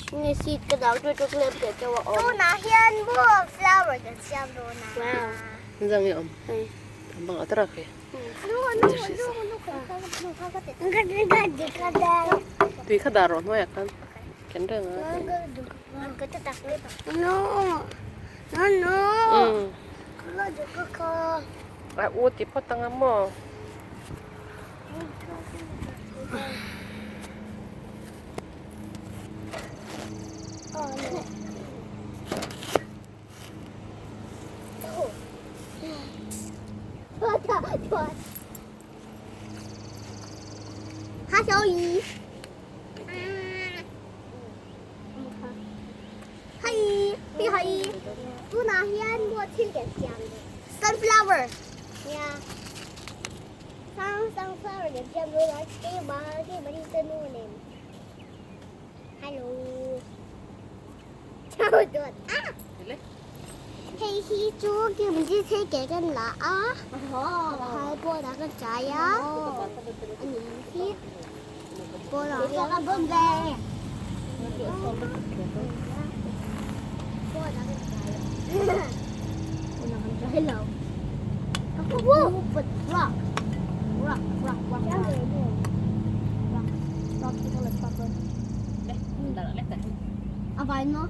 Nge seed ka dang chu chu tlem te chauh a awm. Tunah hian maw flower kan siam dawn a. Wow. Zang i awm. Tam bang atara khi. Tui kha dar rawh hnuaiah khan ken reng a. No. No no. A u ti phawt anga maw. Ha xiao yi. Hei, hei hei. Tunah hian maw thil kan siam dawn. Sunflower. Nia. Sun sunflower kan siam dawn a keimah keimah hi ka nu nen. Hello. Chau dawt a. Hei hi chu kim chi thei ke kan la a. Hai pawh dah kan chai a. Ani hi. Pawh dah kan bun ve. Pawh dah kan chai a. Pawh dah kan chai lo. Rock. Rock, rock, rock, rock. Rock, rock, rock, rock. A vai no?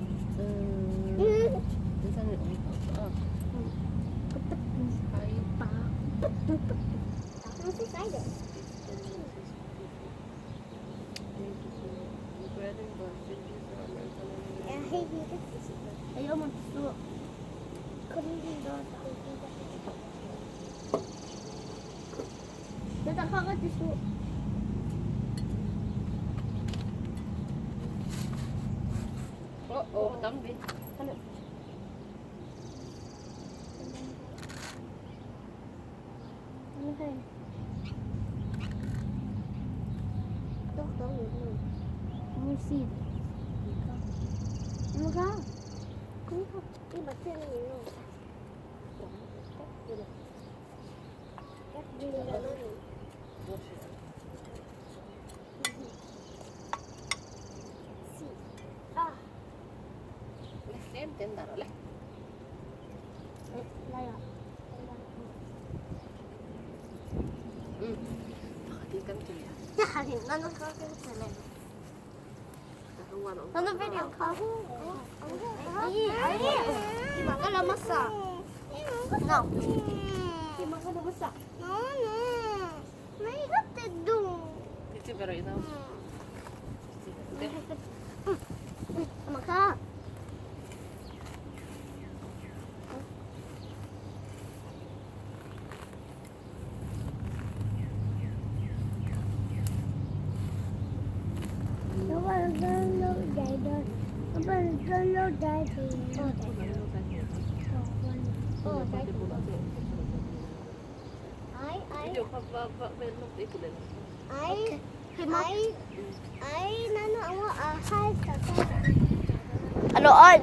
Aloon.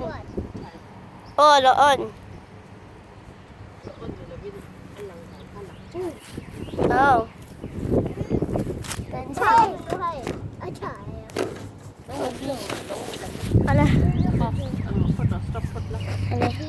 Oh, aloon. Oh. Ala. Ala.